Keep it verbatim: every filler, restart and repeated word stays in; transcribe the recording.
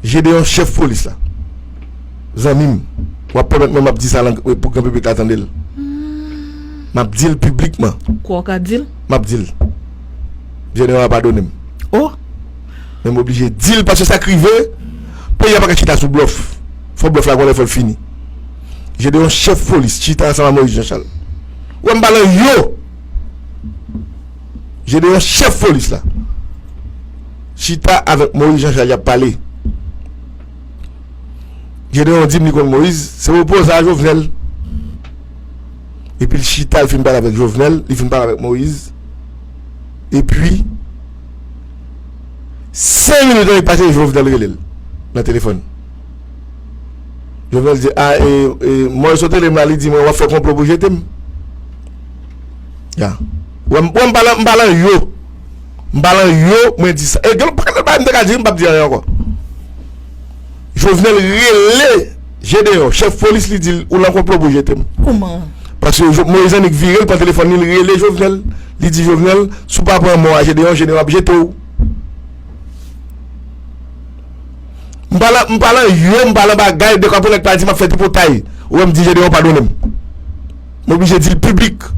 Jedeyon, chèf polis la, zanmi m, w ap pèmèt mwen m ap di sa lan, pou gran piblik la tande l. M ap di l piblikman. Kwa w ka di l? M ap di l. Jedeyon a padone m. Oh! Men m oblije di l paske sa k rive, peyi a pa ka chita sou blòf. Fò blòf la gon lè fò l fini. Jedeyon, chèf polis, chita ansanm ak Moyiz Janchal. Ou wè m pa lan yo. Jedeyon, chèf polis la, chita avèk Moyiz Janchal, y ap pale. Jedeyon di m li konn Moyiz, se opozan a Jovenel. Epi l chita, l fin pale avèk Jovenel, li fin pale avèk Moyiz. Epi, senk minit annik pase, Jovenel rele l nan telefòn. Jovenel di, a, e, e, Moyiz sot rele m la, li di mwen, w ap fè konplo pou jete m. Ya. Ou wè m, ou wè m pa lan, m pa lan yo. M pa lan yo, mwen di sa. E gen lòt bagay m te ka di, m p ap di anyen ankò. Jovenel rele Jedeyon, chèf polis, li di l, ou lan konplo pou jete m. Kouman? Paske Jo-, Moyiz annik vire, l pran telefòn li, l rele Jovenel. Li di Jovenel, si w pa pran mò a Jedeyon, Jedeyon ap jete w. M pa lan, m pa lan yo, m pa lan bagay, de kwa pou nèg pa di m ap fè tripotay. Ou wè m di Jedeyon padone m. M oblije di l piblik.